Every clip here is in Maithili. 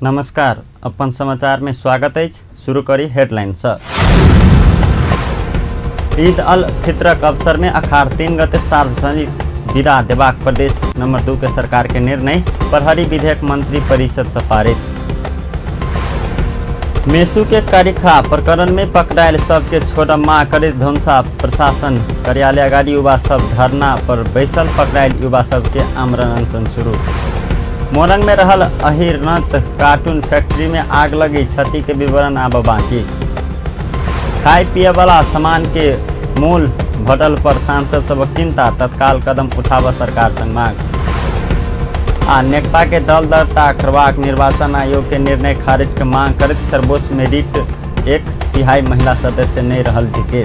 नमस्कार, अपन समाचार में स्वागत अछि। शुरू करी हेडलाइन से। ईद अल फितरक अवसर में अखाड़ 3 गते सार्वजनिक विदा देबाक प्रदेश नंबर 2 के सरकार के निर्णय प्रहरी विधेयक मंत्री परिषद से पारित। मेसू के कारिखा प्रकरण में पकड़ायल सबके छोड़ब मांग करैत धनुषा प्रशासन कार्यालय अगाडि युवा सब धरना पर बैसल। पकड़ायल युवा सबके आमरण अनशन शुरू। मोरंग में रहल अहिरनत कार्टून फैक्ट्री में आग लगी, क्षति के विवरण आब बाकी। खाए पिए वाला सामान के मूल बढ़ल पर सांसद सबक चिंता, तत्काल कदम उठाब सरकार संग मांग। आ नेकपा के दल दर्ता करबाक निर्वाचन आयोग के निर्णय खारिज के मांग करैत सर्वोच्च मेरिट 1/3 महिला सदस्य नहीं रहल जिके।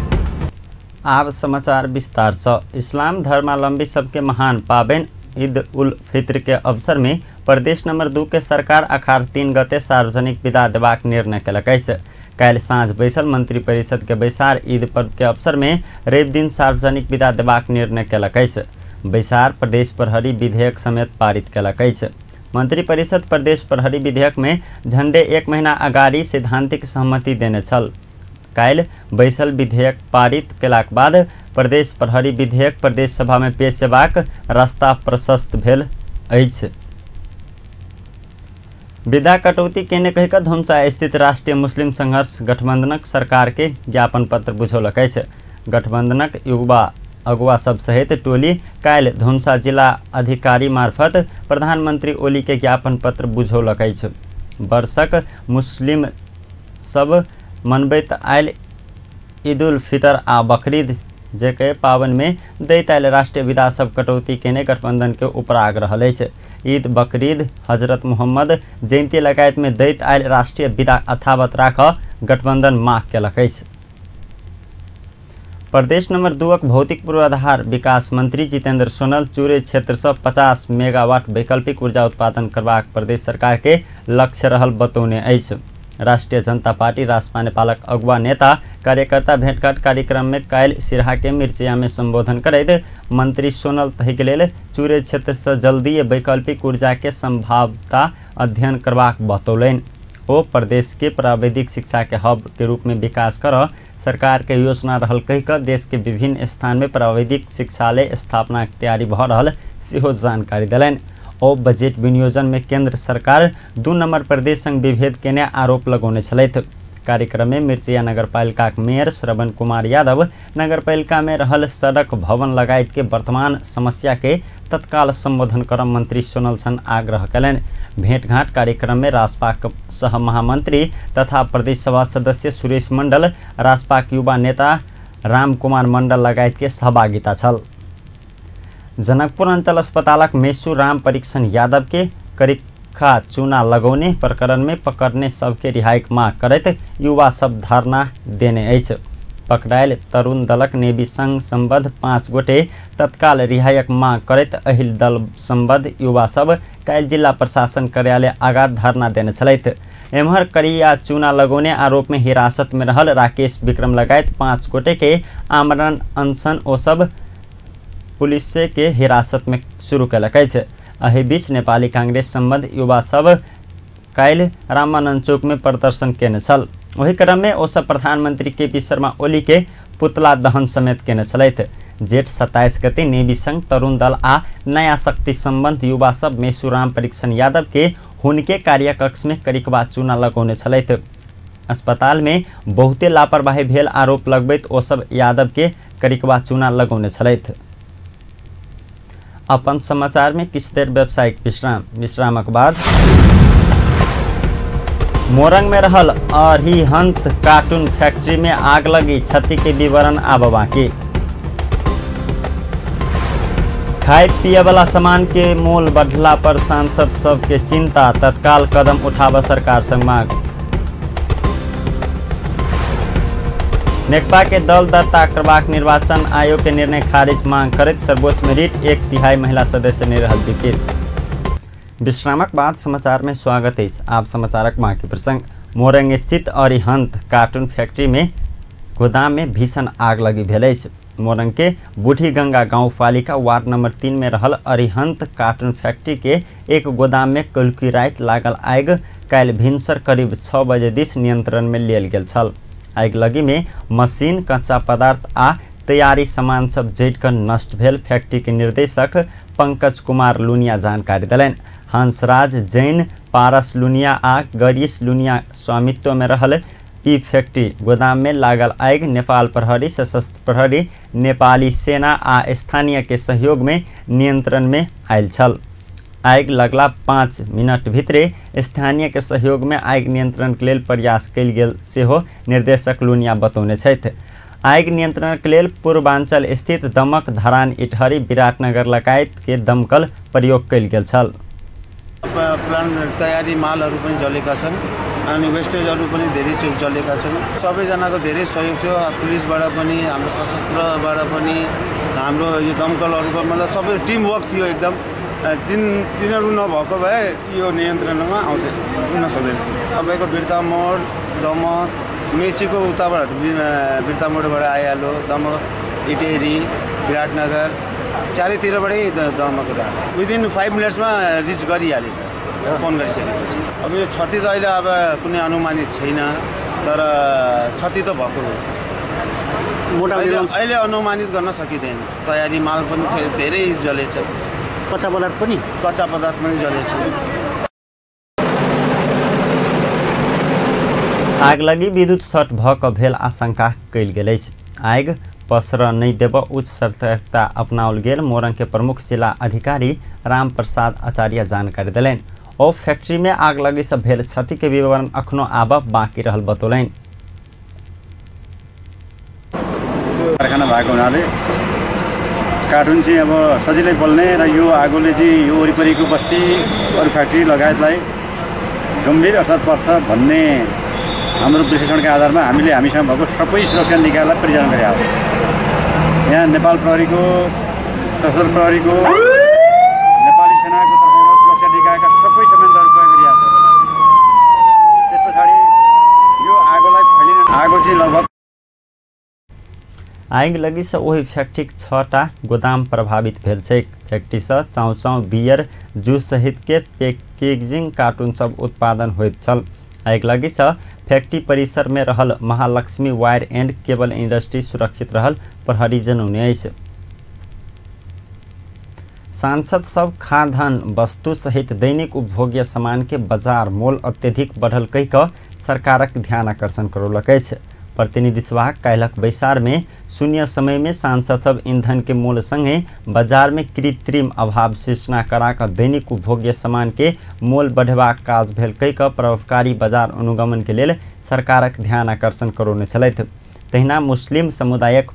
आब समाचार विस्तार से। इस्लाम धर्मावलंबी सबके महान पाबनि ईद उल फित्र के अवसर में प्रदेश नंबर 2 के सरकार अखाड़ 3 गते सार्वजनिक विदा देबाक निर्णय केलक अछि। काल्हि साँझ बैसल मंत्री परिषद के बैसार ईद पर्व के अवसर में रवि दिन सार्वजनिक विदा देबाक निर्णय केलक अछि। बैसार प्रदेश प्रहरी विधेयक समेत पारित केलक अछि। मंत्री परिषद प्रदेश प्रहरी विधेयक में झंडे 1 महीना अगाडि सैद्धांतिक सहमति देने छल। काल्हि बैसल विधेयक पारित केलाक बाद प्रदेश प्रहरी विधेयक प्रदेश सभा में पेश हेबाक रास्ता प्रशस्त भेल अछि। विदा कटौती केने कहि कऽ धनुषा स्थित राष्ट्रीय मुस्लिम संघर्ष गठबंधनक सरकार के ज्ञापन पत्र बुझौलक अछि। गठबंधनक युवा अगुवा सब सहित टोली काल्हि धनुषा जिला अधिकारी मार्फत प्रधानमंत्री ओली के ज्ञापन पत्र बुझौलक अछि। वर्षक मुस्लिम सब मनबैत आयल ईद उल फितर आ बकरीद जेके पावन में दैत आयल राष्ट्रीय विदा सब कटौती केने गठबंधन के उपराग रहल अछि। ईद, बकरीद, हजरत मोहम्मद जयंती लगायत में दैत आयल राष्ट्रीय विदा यथावत राख गठबंधन मांग केलक अछि। प्रदेश नंबर 2 भौतिक पूर्वाधार विकास मंत्री जितेंद्र सोनल चूरे क्षेत्र से 50 मेगावाट वैकल्पिक ऊर्जा उत्पादन करबाक प्रदेश सरकार के लक्ष्य रहल बतौने अछि। राष्ट्रीय जनता पार्टी रासपा नेपालक अगुवा नेता कार्यकर्ता भेंटघाट कार्यक्रम में काल्हि सिरहा के मिर्चिया में संबोधन करैत मंत्री सोनल तहिके लेल चूरे क्षेत्र से जल्दी वैकल्पिक ऊर्जा के संभावना अध्ययन करबाक बतौलनि। ओ प्रदेश के प्राविधिक शिक्षा के हब के रूप में विकास कर सरकार के योजना रहल कहि कऽ देश के विभिन्न स्थान में प्राविधिक शिक्षालय स्थापना के तैयारी भऽ रहल सेहो जानकारी देलनि। ओ बजट विनियोजन में केंद्र सरकार 2 नंबर प्रदेश संग विभेद केने आरोप लगौने छलथि। कार्यक्रम में मिर्चिया नगरपालिका के मेयर श्रवण कुमार यादव नगरपालिका में रहल सड़क भवन लगायत के वर्तमान समस्या के तत्काल संबोधन कर मंत्री सोनल सन आग्रह कयलनि। भेंटघाट कार्यक्रम में रासपा के सह महामंत्री तथा प्रदेश सभा सदस्य सुरेश मंडल, रासपा के युवा नेता राम कुमार मंडल लगायत के सहभागिता छल। जनकपुर अंचल अस्पतालक मेसू राम परीक्षण यादव के करिखा चूना लगौने प्रकरण में पकड़ने सबके रिहाईक मांग करैत युवा सब धरना देने अछि। पकड़ायल तरुण दलक नेवी संघ सम्बद्ध 5 गोटे तत्काल रिहाईक मांग करैत एहि दल सम्बद्ध युवा सब काल्हि जिला प्रशासन कार्यालय आगाँ धरना देने छलथि। एम्हर करिया चूना लगौने आरोप में हिरासत में रहल राकेश विक्रम लगायत 5 गोटे के आमरण अनशन ओ सब पुलिस के हिरासत में शुरू केलक अछि। एहि बीच नेपाली कांग्रेस सम्बद्ध युवा सब काल्हि रामानंद चौक में प्रदर्शन केने छल। ओहि क्रम में ओ सब प्रधानमंत्री के पी शर्मा ओली के पुतला दहन समेत केने छलथि। जेठ 27 गते नेवी संघ तरुण दल आ नया शक्ति सम्बन्ध युवा सब मेसुराम परीक्षण यादव के हुनके कार्यकक्ष में करिकबा चूना लगौने छलथि। अस्पताल में बहुते लापरवाही भेल आरोप लगबैत ओ सब यादव के करिकबा चूना लगौने छलथि। अपन समाचार में किछु देर व्यावसायिक विश्राम। विश्रामक बाद मोरंग में रहल अरिहंत कार्टून फैक्ट्री में आग लगी, क्षति के विवरण आब बाकी। खाए पिए वाला सामान के मोल बढ़ला पर सांसद सबके चिंता, तत्काल कदम उठाब सरकार संग मांग। नेकपा के दल दर्ता करबाक निर्वाचन आयोग के निर्णय खारिज मांग करैत सर्वोच्च मेरिट 1/3 महिला सदस्य नहीं रहल जिकिर। विश्रामक बाद समाचार में स्वागत अछि। आप समाचारक बाकी प्रसंग। मोरंग स्थित अरिहंत कार्टून फैक्ट्री में गोदाम में भीषण आग लगी भेल अछि। मोरंग के बूढ़ी गंगा गाउँपालिका वार्ड नंबर 3 में रहल अरिहंत कार्टून फैक्ट्री के एक गोदाम में कलकी राति लागल आगि काल्हि भिनसर करीब 6 बजे दिस नियंत्रण में लेल गेल छल। आगिलगी में मशीन, कच्चा पदार्थ आ तैयारी सामान सब जड़ि कऽ नष्ट भेल फैक्ट्री के निर्देशक पंकज कुमार लुनिया जानकारी देलनि। हंसराज जैन, पारस लुनिया आ गरीश लुनिया स्वामित्व में रहल ई फैक्ट्री गोदाम में लागल आगि नेपाल प्रहरी, सशस्त्र प्रहरी, नेपाली सेना आ स्थानीय के सहयोग में नियंत्रण में आयल छल। आगि लगला 5 मिनट भितरे स्थानीय के सहयोग में आगि नियंत्रण के लेल प्रयास कयल गेल सेहो निर्देशक लुनिया बतौने छथि। आगि नियंत्रण के लेल पूर्वांचल स्थित दमक, धरान, इटहरी, विराटनगर लगायत के दमकल प्रयोग कयल गेल छल। प्लान्ट तयारी मालहरू पनि जलेका छन् अनि वेस्टेजहरू पनि धेरै जलेका छन्। सबैजनाको धेरै सहयोग थियो, पुलिसबाट पनि, हाम्रो सशस्त्रबाट पनि, हाम्रो यो दमकलहरूको, मतलब सबै टिम वर्क थियो एकदम। तिनीहरू नभएको भए यो नियन्त्रणमा आउँदैन, हुन सक्दैन थियो। तपाईँको बिर्तामोड, दमक, मेचीको उताबाट बिर्तामोडबाट आइहाल्यो, दमक, इटेरी, विराटनगर, चारैतिरबाटै दमकहरू आयो। विदिन 5 मिनट्समा रिच गरिहालेछ फोन गरिसकेपछि। अब यो क्षति त अहिले अब कुनै अनुमानित छैन, तर क्षति त भएको हो। अहिले अनुमानित गर्न सकिँदैन। तयारी माल पनि धेरै जलेछ, कच्चा पदार्थ पनि जलेछ। आगलगी विद्युत सर्ट भऽ कऽ भेल आशंका कयल गेल अछि। आगि पसरऽ नहि देबऽ उच्च सतर्कता अपनाओल गेल मोरंग के प्रमुख जिला अधिकारी राम प्रसाद आचार्य जानकारी देलनि। ओ फैक्ट्री में आगलगी से भेल क्षति के विवरण अखनो आबऽ बाँकी रहल बतौलनि। कारखाना भएको हुनाले कार्टुन चाहिँ अब सजिलै बल्ने र यो आगोले चाहिँ यो वरिपरिको बस्ती, अरू फ्याक्ट्री लगायतलाई गम्भीर असर पर्छ भन्ने हाम्रो विश्लेषणका आधारमा हामीले हामीसँग भएको सबै सुरक्षा निकायलाई परिचालन गरेका हौँ। यहाँ नेपाल प्रहरीको, सशस्त्र प्रहरीको, नेपाली सेनाको तर्फबाट सुरक्षा निकायका सबै संयन्त्रहरू प्रयोग गरिरहेको छ। त्यस पछाडि यो आगोलाई फैलिन, आगो चाहिँ लगभग आगिलगी से ओहि फैक्ट्रीक 6टा गोदाम प्रभावित भेल छैक। फैक्ट्री से चाउचाउ, बियर, जूस सहित के पैकेजिंग कार्टून सब उत्पादन होइत छल। आगिलगी से फैक्ट्री परिसर में रहल Mahalakshmi wire and cable industry सुरक्षित रहल प्रहरी जनौने अछि। सांसद सब खाद्यान्न वस्तु सहित दैनिक उपभोग्य सामान के बाजार मोल अत्यधिक बढ़ल कहि कऽ सरकारक ध्यान आकर्षण करौलक अछि। प्रतिनिधि सभा काल्हिक बैसार में शून्य समय में सांसद सब ईंधन के मोल संगे बाजार में कृत्रिम अभाव सृजना करा कऽ दैनिक उपभोग्य सामान के मोल बढ़ेबाक काज भेल कहि कऽ प्रभावकारी बाजार अनुगमन के लेल सरकारक ध्यान आकर्षण करौने छलथि। तहिना मुस्लिम समुदायक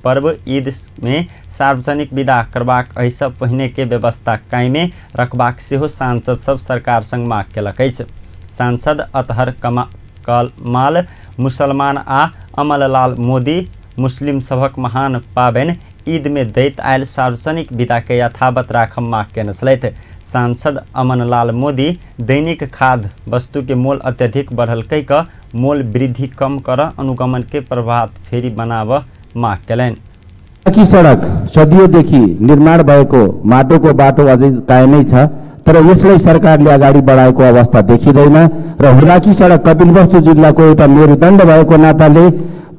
पर्व ईद में सार्वजनिक विदा करबाक एहिसँ पहिने के व्यवस्था कायमे रखबाक सेहो सांसद सब सरकार संग माग केलक अछि। सांसद अतहर कमाल मुसलमान आ अमललाल मोदी मुस्लिम सभक महान पाबनि ईद में दैत आयल सार्वजनिक विदा के यथावत राखब माग केने छलथि। सांसद अमनलाल मोदी दैनिक खाद्य वस्तु के मोल अत्यधिक बढ़ल कहि कऽ मोल वृद्धि कम कर अनुगमन के प्रभात फेरी बनाबऽ माग केलनि। की सडक सदियौंदेखि निर्माण भएको माटोको बाटो अझै कायमै छ, तर यसलाई सरकारले अगाडि बढाएको अवस्था देखिँदैन र हुलाकी सडक कपिलवस्तु जिल्लाको एउटा मेरुदण्ड भएको नाताले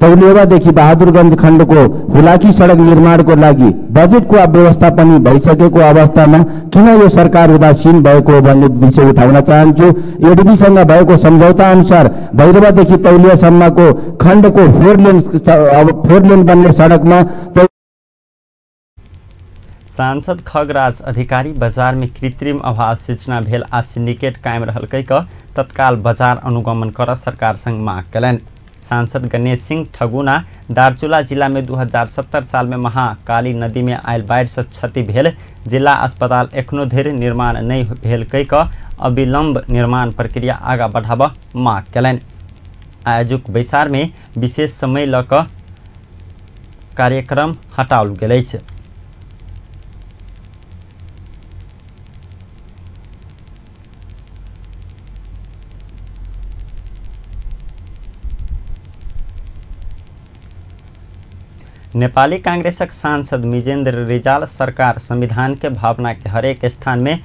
तौलेवादेखि बहादुरगञ्ज खण्डको हुलाकी सडक निर्माणको लागि बजेटको व्यवस्था पनि भइसकेको अवस्थामा किन यो सरकार उदासीन भएको भन्ने विषय उठाउन चाहन्छु। एडिबीसँग भएको सम्झौता अनुसार भैरवादेखि तौलियासम्मको खण्डको फोर लेन बन्ने सडकमा सांसद खगराज अधिकारी बाजार में कृत्रिम अभाव सृजना भेल आ सिंडिकेट कायम रहल कहि कऽ तत्काल बाजार अनुगमन कर सरकार संग माग केलनि। सांसद गणेश सिंह ठगुना दार्चुला जिला में 2070 साल में महाकाली नदी में आयल बाढ़ि से क्षति भेल जिला अस्पताल एखनो धरि निर्माण नहि भेल कहि कऽ अविलंब निर्माण प्रक्रिया आगाँ बढ़ाबऽ माग केलनि। आयोजक बैसार में विशेष समय लऽ कऽ कार्यक्रम हटाओल गेल अछि। नेपाली कांग्रेसक सांसद मिजेन्द्र रिजाल सरकार संविधान के भावना के हरेक स्थान में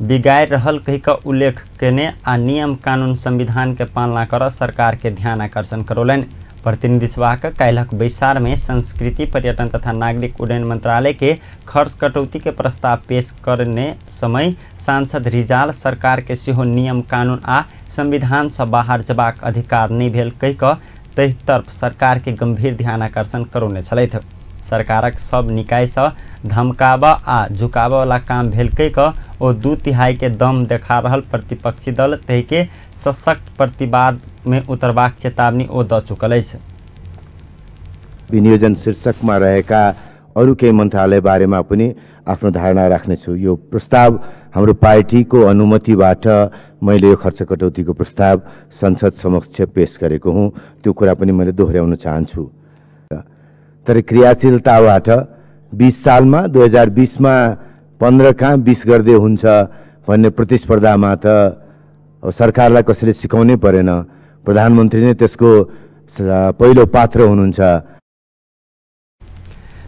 बिगाड़ रहल कहि क उल्लेख केने आ नियम कानून संविधान के पालना कर सरकार के ध्यान आकर्षण करौलनि। प्रतिनिधि सभा के काल्हक बैसार में संस्कृति पर्यटन तथा नागरिक उड्डयन मंत्रालय के खर्च कटौती के प्रस्ताव पेश करने समय सांसद रिजाल सरकार के सेहो नियम कानून आ संविधान से बाहर जबाक अधिकार नहीं भेल कहि क तहि तरफ सरकार के गंभीर ध्यान आकर्षण करौने छलथि। सरकारक सब निकाय से धमकाबऽ आ झुकाबऽ वाला काम भेल कहि क ओ 2/3 के दम देखा रहल प्रतिपक्षी दल तहि के सशक्त प्रतिवाद में उतरबाक चेतावनी ओ द चुकल अछि। विनियोजन शीर्षकमा रहेका अरू केही मन्त्रालय बारेमा पनि आफ्नो धारणा राख्नेछु। यो प्रस्ताव हाम्रो पार्टीको अनुमतिबाट मैले यो खर्च कटौतीको प्रस्ताव संसद समक्ष पेश गरेको हुँ, त्यो कुरा पनि मैले दोहोऱ्याउन चाहन्छु। तर क्रियाशीलताबाट 20 सालमा 2020 मा 15 कहाँ 20 गर्दै हुन्छ भन्ने प्रतिस्पर्धामा त सरकारलाई कसैले सिकाउनै परेन, प्रधानमन्त्री नै त्यसको पहिलो पात्र हुनुहुन्छ।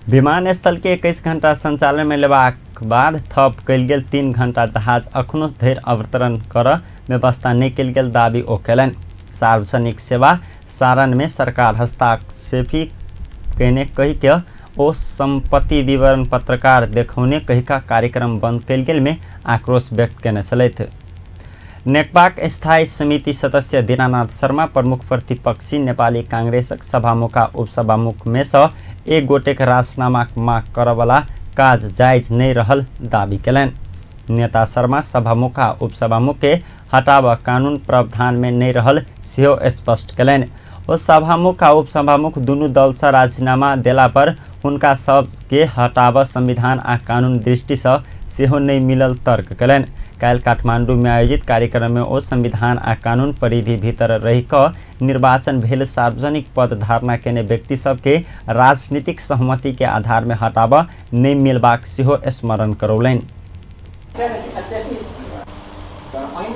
विमानस्थल के 21 घंटा संचालन में लेबाक बाद थप कयल गेल 3 घंटा जहाज अखनो धरि अवतरण कर व्यवस्था नहि कयल गेल दावी ओ कयलनि। सार्वजनिक सेवा सारण में सरकार हस्तक्षेपी कयने कहि के ओ संपत्ति विवरण पत्रकार देखौने कहि का कार्यक्रम बंद कयल गेल में आक्रोश व्यक्त कयने छलथि। नेकपाक स्थायी समिति सदस्य दीनानाथ शर्मा प्रमुख प्रतिपक्षी नेपाली कांग्रेसक सभामुख आ उपसभामुख में सँ एक गोटेक राजीनामाक माग करऽवला काज जायज नहि रहल दावी कयलनि। नेता शर्मा सभामुख आ उपसभामुख के हटाबऽ कानून प्रावधान में नहि रहल सेहो स्पष्ट कयलनि। ओ सभामुख आ उपसभामुख दुनू दलसँ राजीनामा देला पर हुनका सबके हटाबऽ संविधान आ कानून दृष्टिसँ सेहो नहि मिलल तर्क कयलनि। काल्हि काठमांडू में आयोजित कार्यक्रम में ओ संविधान आ कानून परिधि भीतर रहि कऽ निर्वाचन भेल सार्वजनिक पद धारणा केने व्यक्ति सबके राजनीतिक सहमति के आधार में हटाबऽ नहि मिलबाक सेहो स्मरण करौलनि। ऐन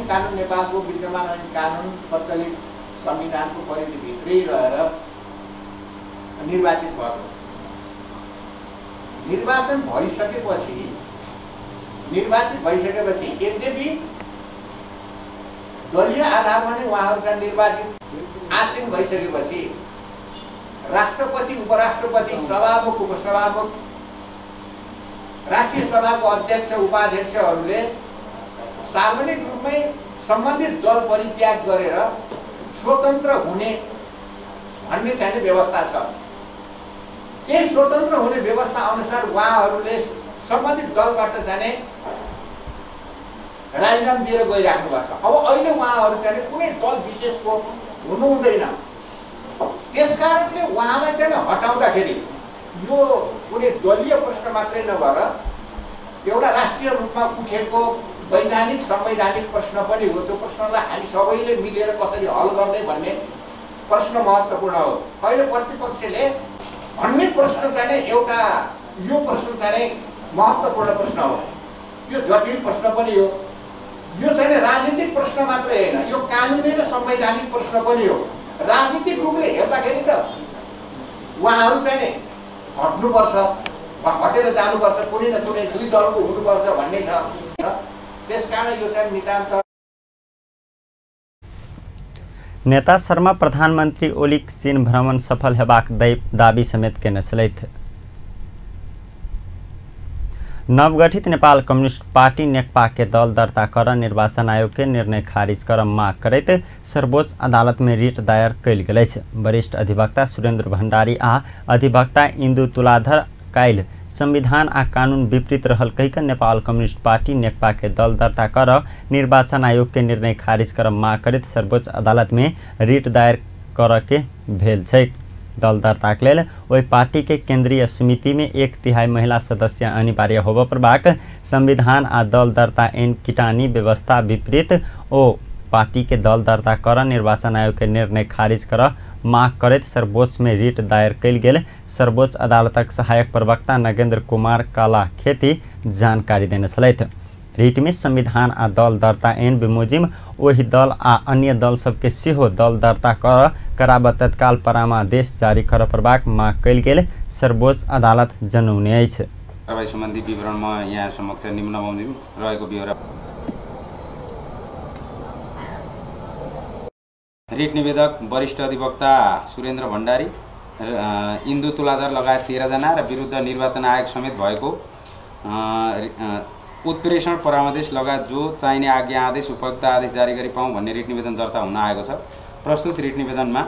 कानुन नेपालको विद्यमान ऐन कानुन प्रचलित संविधानको परिधिभित्रै रहेर निर्वाचित भएको, निर्वाचन भइसकेपछि यद्यपि दलीय आधारमा नै उहाँहरू चाहिँ निर्वाचित आसीन भइसकेपछि राष्ट्रपति, उपराष्ट्रपति, सभामुख, उपसभामुख, राष्ट्रिय सभाको अध्यक्ष, उपाध्यक्षहरूले सार्वजनिक रूपमै सम्बन्धित दल परित्याग गरेर स्वतन्त्र हुने भन्ने चाहिँ व्यवस्था छ। त्यही स्वतन्त्र हुने व्यवस्था अनुसार उहाँहरूले सम्बन्धित दलबाट जाने राजीनामा दिएर गइराख्नु भएको छ। अब अहिले उहाँहरू चाहिँ कुनै दल विशेषको हुनु हुँदैन, त्यसकारणले उहाँलाई चाहिँ हटाउँदाखेरि यो कुनै दलीय प्रश्न मात्रै नभएर एउटा राष्ट्रिय रूपमा उठेको वैधानिक संवैधानिक प्रश्न पनि हो। त्यो प्रश्नलाई हामी सबैले मिलेर कसरी हल गर्ने भन्ने प्रश्न महत्त्वपूर्ण हो। अहिले प्रतिपक्षले भन्ने प्रश्न चाहिँ एउटा यो प्रश्न चाहिँ महत्त्वपूर्ण प्रश्न हो, यो जटिल प्रश्न पनि हो। यो चाहिँ राजनीतिक प्रश्न मात्रै होइन, यो कानुनी र संवैधानिक प्रश्न पनि हो। राजनीतिक रूपले हेर्दाखेरि त उहाँहरू चाहिँ हट्नुपर्छ, हटेर जानुपर्छ, कुनै न कुनै दुई दलको हुनुपर्छ भन्ने छ। त्यसकारण यो चाहिँ नितान्त। नेता शर्मा प्रधानमन्त्री ओलीक चीन भ्रमण सफल हेबाक दावी समेत केने छलथि। नवगठित नेपाल कम्युनिस्ट पार्टी नेकपा के दल दर्ता कर निर्वाचन आयोग के निर्णय खारिज कर माग करैत सर्वोच्च अदालत में रिट दायर कयल गेल अछि। वरिष्ठ अधिवक्ता सुरेन्द्र भण्डारी आ अधिवक्ता इन्दु तुलाधर काल्हि संविधान आ कानून विपरीत रहल कहि कऽ नेपाल कम्युनिस्ट पार्टी नेकपा के दल दर्ता कर निर्वाचन आयोग के निर्णय खारिज कर माग करैत सर्वोच्च अदालत में रिट दायर कर के भेल छै। दल दर्ताक लेल ओहि पार्टी के केंद्रीय समिति में 1/3 महिला सदस्य अनिवार्य होबय पड़बाक संविधान आ दल दर्ता ऐन किटानी व्यवस्था विपरीत ओ पार्टी के दल दर्ता कर निर्वाचन आयोग के निर्णय खारिज कर माग करैत सर्वोच्च में रिट दायर कयल गेल सर्वोच्च अदालतक सहायक प्रवक्ता नगेन्द्र कुमार काला खेती जानकारी देने छलथि। रिटमे संविधान आ दल दर्ता ऐन बमोजिम ओहि दल आ अन्य दल सबके सेहो दल दर्ता कराब तत्काल परामादेश जारी कर परबाक माग कयल गेल सर्वोच्च अदालत जनौने अछि। कारबाही सम्बन्धी विवरणमा यहाँ समक्ष निम्न बमोजिम रहेको ब्यौरा। रिट निवेदक वरिष्ठ अधिवक्ता सुरेन्द्र भण्डारी, इन्दु तुलाधर लगायत 13 जना र विरुद्ध निर्वाचन आयोग समेत भएको उत्प्रेषण परामर्श लगायत जो चाहिने आज्ञा आदेश उपयुक्त आदेश जारी गरी पाऊँ भन्ने रिट निवेदन दर्ता हुन आएको छ। प्रस्तुत रिट निवेदनमा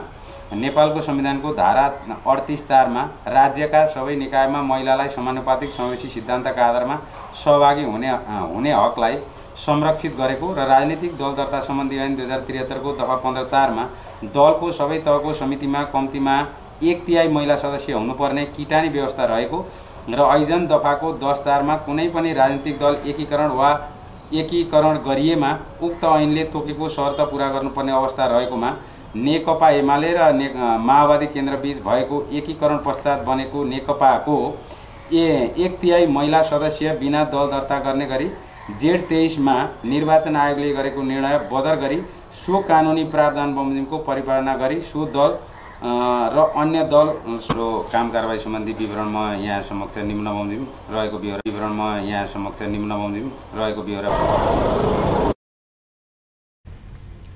नेपालको संविधानको धारा 38(4) मा राज्यका सबै निकायमा महिलालाई समानुपातिक समावेशी सिद्धान्तका आधारमा सहभागी हुने हकलाई संरक्षित गरेको र राजनीतिक दल दर्ता सम्बन्धी ऐन 2073 को दफा 15(4) मा दलको सबै तहको समितिमा कम्तीमा 1/3 महिला सदस्य हुनुपर्ने किटानी व्यवस्था रहेको र ऐजन दफाको 10(4) मा कुनै पनि राजनीतिक दल एकीकरण वा एकीकरण गरिएमा उक्त ऐनले तोकेको शर्त पूरा गर्नुपर्ने अवस्था रहेकोमा नेकपा एमाले र माओवादी केन्द्रबीच भएको एकीकरण पश्चात बनेको नेकपाको 1/3 महिला सदस्य बिना दल दर्ता गर्ने गरी जेठ 23 मा निर्वाचन आयोगले गरेको निर्णय बदर गरी सो कानुनी प्रावधान बमोजिमको परिपालना गरी सो दल र अन्य दल सो काम कारबाही सम्बन्धी विवरणमा यहाँ समक्ष निम्न बमोजिम रहेको ब्यौरा। विवरणमा यहाँ समक्ष निम्न बमोजिम रहेको ब्यौरा।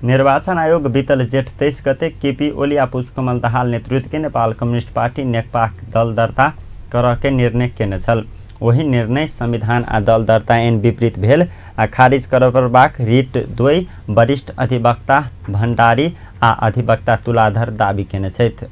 निर्वाचन आयोग बीतल जेठ 23 गते केपी ओली आ पुष्पकमल दाहाल नेतृत्व के नेपाल कम्युनिस्ट पार्टी नेकपा दल दर्ता कर के निर्णय केने छल। वही निर्णय संविधान आ दल दर्ता ऐन विपरीत भेल आ खारिज करबाक रिट द्वय वरिष्ठ अधिवक्ता भण्डारी आ अधिवक्ता तुलाधर दावी केने छथि।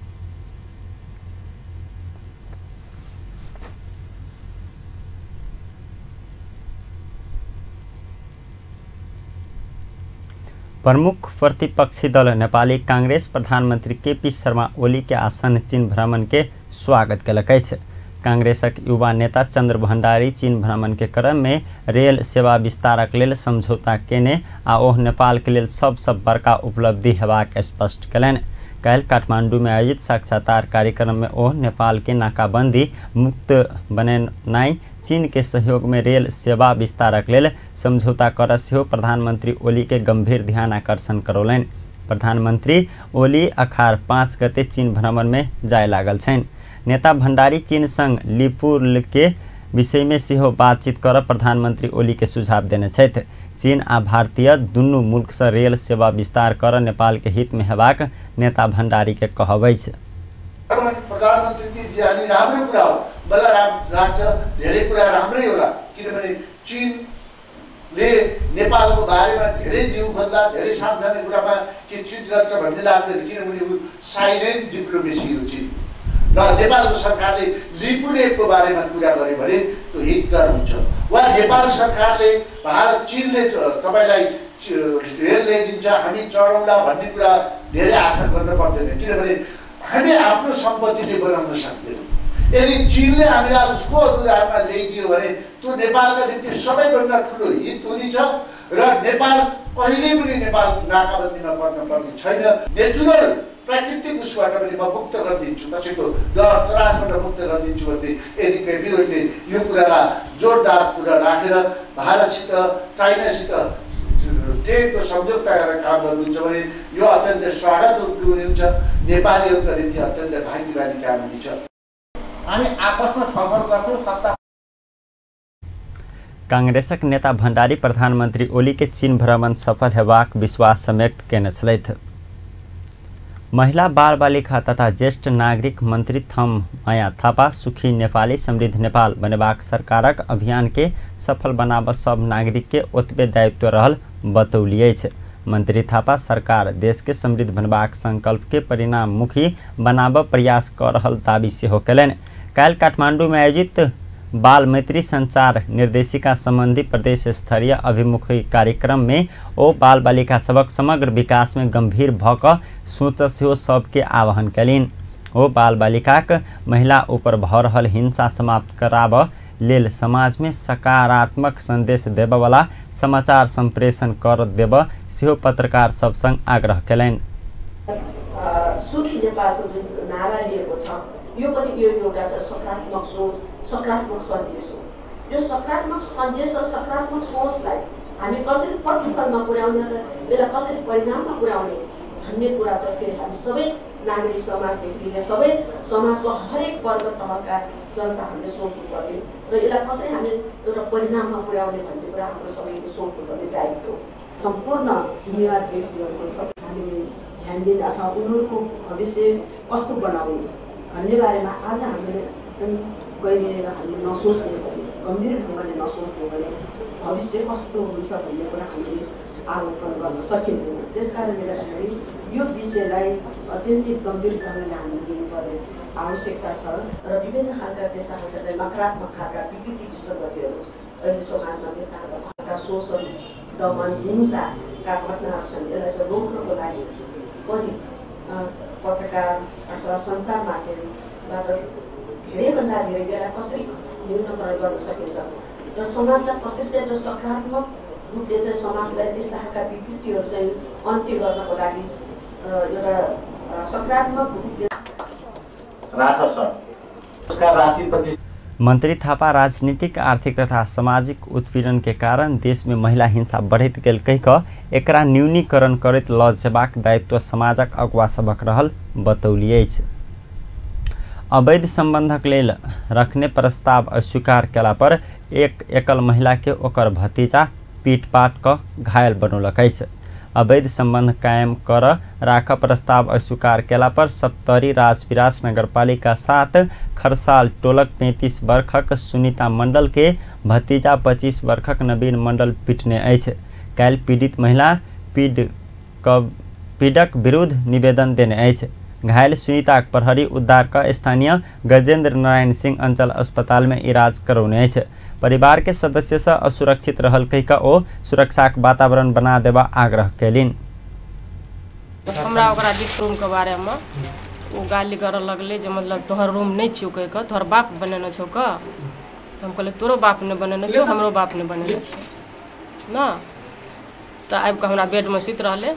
प्रमुख प्रतिपक्षी दल नेपाली कांग्रेस प्रधानमंत्री केपी शर्मा ओली के आसन चीन भ्रमण के स्वागत केलक अछि। कांग्रेसक युवा नेता चंद्र भंडारी चीन भ्रमण के क्रम में रेल सेवा विस्तारक लेल समझौता केने आ ओह नेपाल के लेल सबसँ बड़का उपलब्धि हेबाक स्पष्ट केलनि। काल्हि काठमांडू में आयोजित साक्षात्कार कार्यक्रम में ओह नेपाल के नाकाबंदी मुक्त बनेनाइ चीन के सहयोग में रेल सेवा विस्तारक लेल समझौता कर सेहो प्रधानमंत्री ओली के गंभीर ध्यान आकर्षण करौलनि। प्रधानमंत्री ओली अखार 5 गते चीन भ्रमण में जाय लागल छनि। नेता भंडारी चीन संग लिपुल के विषय में सेहो बातचीत कर प्रधानमंत्री ओली के सुझाव देने छथि। चीन आ भारतीय दुनू मुल्क से रेल सेवा विस्तार कर नेपाल के हित में हेबाक नेता भंडारी के कहब अछि। प्रधानमन्त्री जी जाने राम्रो कुरा हो, मलाई लाग्छ धेरै कुरा राम्रै होला, किनभने चीनले नेपालको बारेमा धेरै न्युभन्दा धेरै सानसानो कुरामा के चिज गर्छ भन्ने लाग्दैन, किनभने ऊ साइलेन्ट डिप्लोमेसी हो चीन। र नेपालको सरकारले लिपुलेकको बारेमा कुरा गर्यो भने त्यो हितकर हुन्छ, वा नेपाल सरकारले भारत चीनले तपाईँलाई रेल ल्याइदिन्छ हामी चढाउँला भन्ने कुरा धेरै आशा गर्न पर्दैन, किनभने हामी आफ्नो सम्पत्तिले बनाउन सक्दैनौँ। यदि चीनले हामीलाई उसको अनुदानमा ल्याइदियो भने त्यो नेपालका निम्ति सबैभन्दा ठुलो हित हुनेछ र नेपाल कहिल्यै पनि नेपाल नाकाबन्दीमा पर्न पर्ने छैन। नेचुरल प्राकृतिक उसबाट पनि म मुक्त गरिदिन्छु, कसैको डर त्रासबाट मुक्त गरिदिन्छु भन्ने यदि केपी ओलीले यो कुरालाई जोरदार कुरा राखेर भारतसित चाइनासित ट्रेनको सम्झौता गरेर काम गर्नुहुन्छ भने यो अत्यन्त स्वागत हुनुहुन्छ, नेपालीहरूका निम्ति अत्यन्त भाग्यमानी काम हुनेछ। हामी आपसमा छलफल गर्छौँ सत्ता। कांग्रेसक नेता भण्डारी प्रधानमंत्री ओली के चीन भ्रमण सफल हेबाक विश्वास व्यक्त केने छलथि। महिला बाल बालिका तथा ज्येष्ठ नागरिक मंत्री थम माया थापा सुखी नेपाली समृद्ध नेपाल बनेबाक सरकारक अभियान के सफल बनाब सब नागरिक के ओतबे दायित्व रहल बतौली अछि। मंत्री थापा सरकार देश के समृद्ध बनबाक संकल्प के परिणाममुखी बनाब प्रयास क रहल दावी सेहो केलनि। काल्हि काठमांडू में आयोजित बाल मैत्री संचार निर्देशिका संबंधी प्रदेश स्तरीय अभिमुखी कार्यक्रम में ओ बाल बालिका सबक समग्र विकास में गंभीर भ क सोच सेहो सबके आह्वान कयलनि। ओ बाल बालिकाक महिला ऊपर भ रहल हिंसा समाप्त कराब लेल समाज में सकारात्मक संदेश देबयवला समाचार संप्रेषण कर देब सेहो पत्रकार सब संग आग्रह कयलनि। सुखी नेपालको जुन नारा लिएको छ यो पनि यो एउटा सकारात्मक सोच, सकारात्मक सन्देश हो। यो सकारात्मक सन्देश र सकारात्मक सोचलाई हामी कसरी प्रतिफलमा पुर्याउने र यसलाई कसरी परिणाममा पुर्याउने भन्ने कुरा चाहिँ फेरि हामी सबै नागरिक समाजदेखि लिएर सबै समाजको हरेक वर्ग तहका जनता हामीले सोच्नुपर्ने र यसलाई कसरी हामी एउटा परिणाममा पुर्याउने भन्ने कुरा हाम्रो सबैको सोच्नुपर्ने दायित्व हो। सम्पूर्ण जिम्मेवार व्यक्तिहरूको सब हामीले ध्यान दिने अथवा उनीहरूको भविष्य कस्तो बनाउने भन्ने बारेमा आज हामीले एकदम गहिरिएर हामीले नसोच्ने भने, गम्भीर ढङ्गले नसोच्ने भने भविष्य कस्तो हुन्छ भन्ने कुरा हामीले आलोकन गर्न सकिँदैन। त्यस कारणले गर्दाखेरि यो विषयलाई अत्यन्तै गम्भीर ढङ्गले हामीले लिनुपर्ने आवश्यकता छ र विभिन्न खालका त्यस्ता खालका नकारात्मक खालका विकृति विसङ्गतिहरू अहिले समाजमा त्यस्ता खालका शोषण, दमन, हिंसाका घटनाहरू छन्। यसलाई चाहिँ रोक्नको लागि पनि पत्रकार अथवा सञ्चार माध्यमबाट धेरैभन्दा धेरै यसलाई कसरी न्यूनीकरण गर्न सकिन्छ र समाजलाई कसरी चाहिँ एउटा सकारात्मक रूपले चाहिँ समाजलाई यस्ता खालका विकृतिहरू चाहिँ अन्त्य गर्नको लागि एउटा सकारात्मक रूपले। मंत्री थापा राजनीतिक, आर्थिक तथा सामाजिक उत्पीड़न के कारण देश में महिला हिंसा बढ़ैत गेल कहि कऽ एकरा न्यूनीकरण करैत लऽ जेबाक दायित्व समाजक अगुवा सभक रहल बतौली अछि। अवैध संबंधक लेल रखने प्रस्ताव अस्वीकार केला पर एक एकल महिला के ओकर भतीजा पीटपाट कऽ घायल बनौलक अछि। अवैध संबंध कायम कर राख प्रस्ताव अस्वीकार केला पर सप्तरी राजविराज नगरपालिका 7 खरसाल टोलक 35 वर्षक सुनीता मंडल के भतीजा 25 वर्षक नवीन मंडल पीटने अछि। काल्हि पीड़ित महिला पीड़क विरुद्ध निवेदन देने अछि। घायल सुनीताक प्रहरी उद्धार कऽ स्थानीय गजेंद्र नारायण सिंह अंचल अस्पताल में इलाज करौने अछि। परिवार के सदस्य से असुरक्षित रहल कहि कऽ ओ सुरक्षाक वातावरण बना देबा आग्रह कयलनि। हमरा ओकरा बीस रूम के बारे में ओ गाली करऽ लगलै जे मतलब तोहर रूम नहीं छियौ कहि कऽ, तोहर बाप बनेने छौ कऽ। हम कहलियै तोरो बाप ने बनेने छौ, हमरो बाप ने बनेने छौ न। तऽ आबि कऽ हमरा बेडमे सुति रहलै,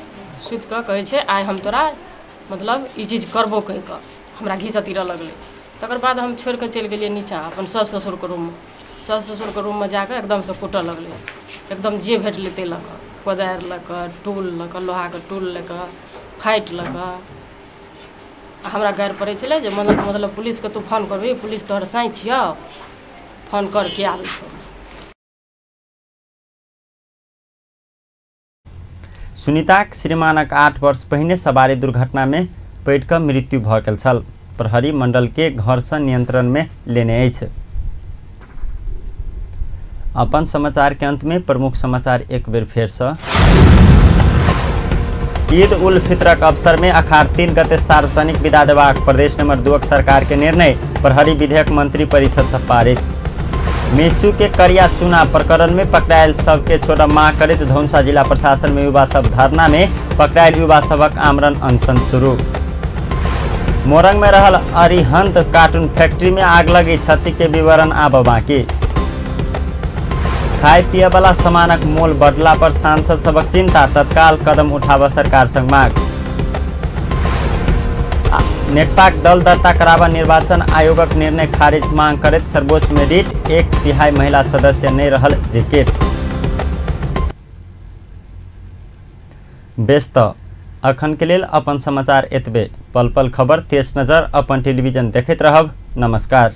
सुति कऽ कहै छै आइ हम तोरा मतलब ई चीज करबो कहि कऽ हमरा घीचऽ तीरऽ लगलै। तकर बाद हम छोड़ि कऽ चलि गेलियै नीचाँ अपन सासु ससुरके रूममे। सासु ससुरके रूममे जाकऽ एकदमसँ कूटऽ लगलै, एकदम जे भेटलै ताहि लऽ कऽ, कोदारि लऽ कऽ, टूल लऽ कऽ, लोहाके टूल लऽ कऽ, फाटि लऽ कऽ। आ हमरा गारि पड़ै छलै जे मतलब पुलिसके तू फोन करबही, पुलिस तोहर साँइ छियौ, फोन कर के आबै छौ। सुनीताक श्रीमानक 8 वर्ष पहिने सवारी दुर्घटना में पड़ि कऽ मृत्यु भऽ गेल छल। प्रहरी मंडल के घर से नियंत्रण में लेने अछि। अपन समाचार के अंत में प्रमुख समाचार एक बेर फेर से। ईद उल फितरक अवसर में अखाड़ 3 गते सार्वजनिक विदा देबाक प्रदेश नंबर 2 सरकार के निर्णय, प्रहरी विधेयक मंत्री परिषद से पारित। मेसू के करिया चुना प्रकरण में पकड़ायल सबके छोड़ा मांग करैत धौंसा जिला प्रशासन में युवा सब धरना में पकड़ायल युवा सबक आमरण अनशन शुरू। मोरंग में रहल अरिहंत कार्टून फैक्ट्री में आग लगी, क्षति के विवरण आब बाकी। खाए पिए वाला सामानक मोल बढ़ला पर सांसद सबक चिंता, तत्काल कदम उठाव सरकार संग मांग। नेकपाक दल दर्ता कराबा निर्वाचन आयोगक निर्णय खारिज मांग करैत सर्वोच्च में रिट, 1/3 महिला सदस्य नहीं रहल जिकिर। बेस त अखन के लेल अपन समाचार एतबे। पल पल खबर तेज नजर अपन टेलीविजन देखैत रहब। नमस्कार।